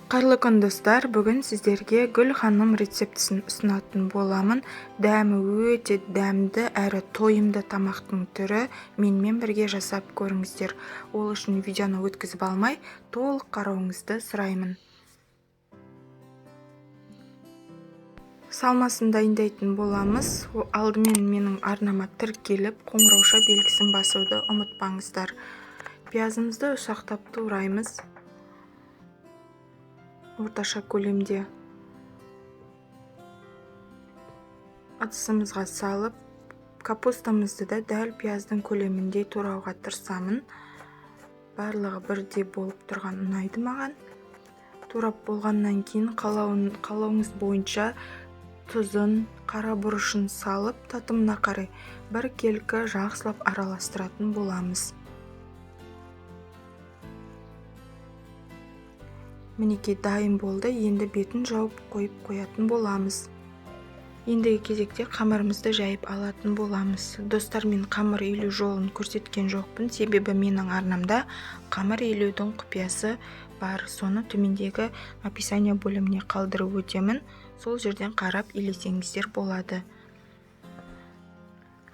Қайырлы күн, достар! Бүгін сіздерге Гүл ханым рецептісін ұсынатын боламын. Дәмі өте дәмді әрі тойымды тамақтың түрі. Менімен бірге жасап көріңіздер. Ол үшін видеоны өткізіп алмай, толық қарауыңызды сұраймын. Салмасын дайындайтын боламыз. Алдымен менің арнама тіркеліп, қоңырауша белгісін басуды ұмытпаңыздар. Пиязымызды ұсақтап тураймыз. Орташа көлемде ыдысымызға салып, капустамызды да дәл пияздың көлеміндей турауға тырысамын. Барлығы бірдей болып тұрған ұнайды маған. Турап болғаннан кейін қалауыңыз бойынша тұзын, қара бұрышын салып, татымына қарай бір келкі жақсылап араластыратын боламыз. Мінекей, дайын болды. Енді бетін жауып қойып қоятын боламыз. Ендігі кезекте қамырымызды жайып алатын боламыз. Достар, мен қамыр илеу жолын көрсеткен жоқпын, себебі менің арнамда қамыр илеудің құпиясы бар. Соны төмендегі описание бөліміне қалдырып өтемін. Сол жерден қарап илесеңіздер болады.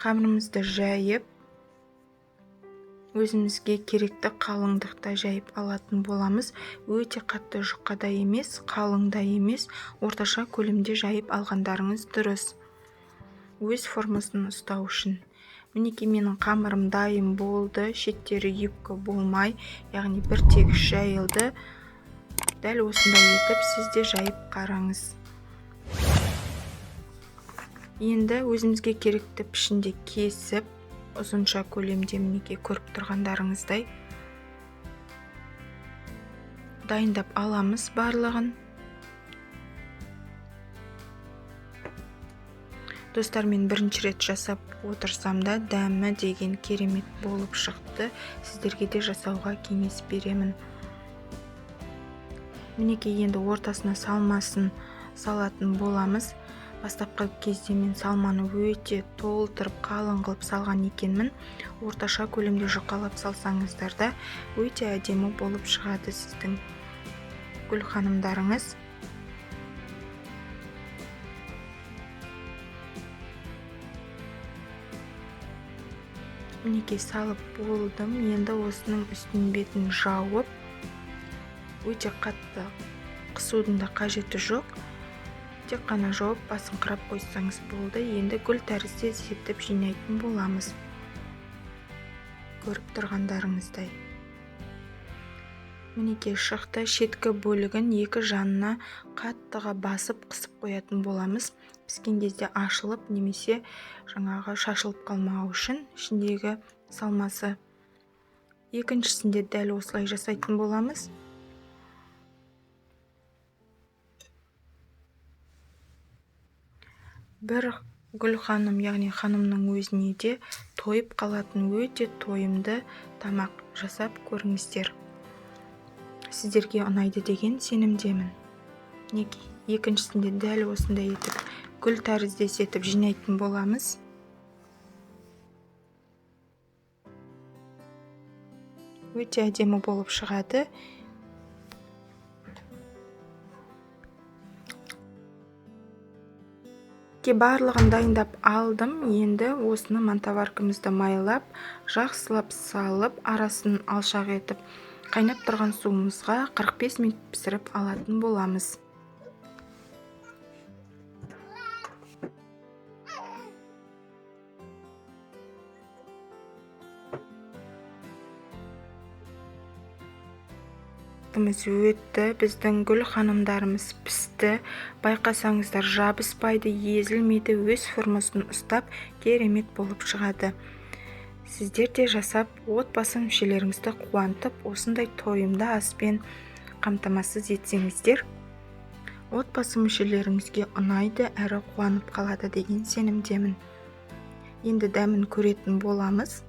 Қамырымызды жайып, өзімізге керекті қалыңдықта жайып алатын боламыз. Өте қатты жұқа да емес, қалың да емес, орташа көлемде жайып алғандарыңыз дұрыс. Өз формасын ұстау үшін. Мінекей, менің қамырым дайын болды. Шеттері юбка болмай, яғни бір тегіс жайылды. Дәл осындай етіп сіз де жайып қараңыз. Енді өзімізге керекті пішінде кесіп, ұзынша көлемде, мінекей көріп тұрғандарыңыздай дайындап аламыз барлығын. Достар, мен бірінші рет жасап отырсам да, дәмі деген керемет болып шықты. Сіздерге де жасауға кеңес беремін. Мінекей, енді ортасына салмасын салатын боламыз. Бастапқы кезде мен салманы өте толтырып қалың қылып салған екенмін. Орташа көлемде жұқалап салсаңыздар да өте әдемі болып шығады сіздің гүл ханымдарыңыз. Мінекей, салып болдым. Енді осының үстін бетін жауып, өте қатты қысудың да қажеті жоқ. Тек қана жауып басыңқырап қойсаңыз болды. Енді гүл тәріздес етіп жинайтын боламыз. Көріп тұрғандарыңыздай. Мінекей, шықты. Шеткі бөлігін екі жанына қаттыға басып қысып қоятын боламыз. Піскен кезде ашылып немесе жаңағы шашылып қалмау үшін ішіндегі салмасы. Екіншісінде дәл осылай жасайтын боламыз. Бір гүл ханым, яғни ханымның өзіне де тойып қалатын өте тойымды тамақ жасап көріңіздер. Сіздерге ұнайды деген сенімдемін. Мінекей, екіншісінде дәл осындай етіп гүл тәріздес етіп жинайтын боламыз. Өте әдемі болып шығады. Барлығын дайындап алдым. Енді осыны мантоваркамызды майлап, жақсылап салып, арасын алшақ етіп, қайнап тұрған суымызға 45 минут пісіріп алатын боламыз. Өтті, біздің гүл ханымдарымыз пісті. Байқасаңыздар, жабыспайды, езілмейді, өз формасын ұстап керемет болып шығады. Сіздер де жасап, отбасы мүшелеріңізді қуантып, осындай тойымды аспен қамтамасыз етсеңіздер, отбасы мүшелеріңізге ұнайды әрі қуанып қалады деген сенімдемін. Енді дәмін көретін боламыз.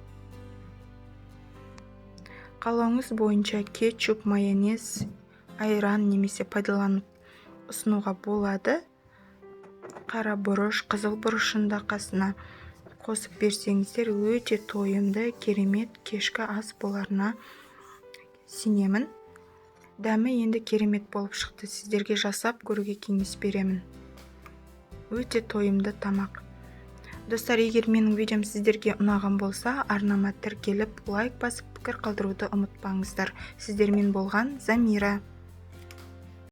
Қалауыңыз бойынша кетчуп, майонез, айран немесе пайдаланып ұсынуға болады. Қара бұрыш, қызыл бұрышын да қасына қосып берсеңіздер, өте тойымды, керемет кешкі ас боларына сенемін. Дәмі енді керемет болып шықты. Сіздерге жасап көруге кеңес беремін. Өте тойымды тамақ. Достар, егер менің видеом сіздерге ұнаған болса, арнама тіркеліп, лайк басып, пікір қалдыруды ұмытпаңыздар. Сіздермен болған Замира.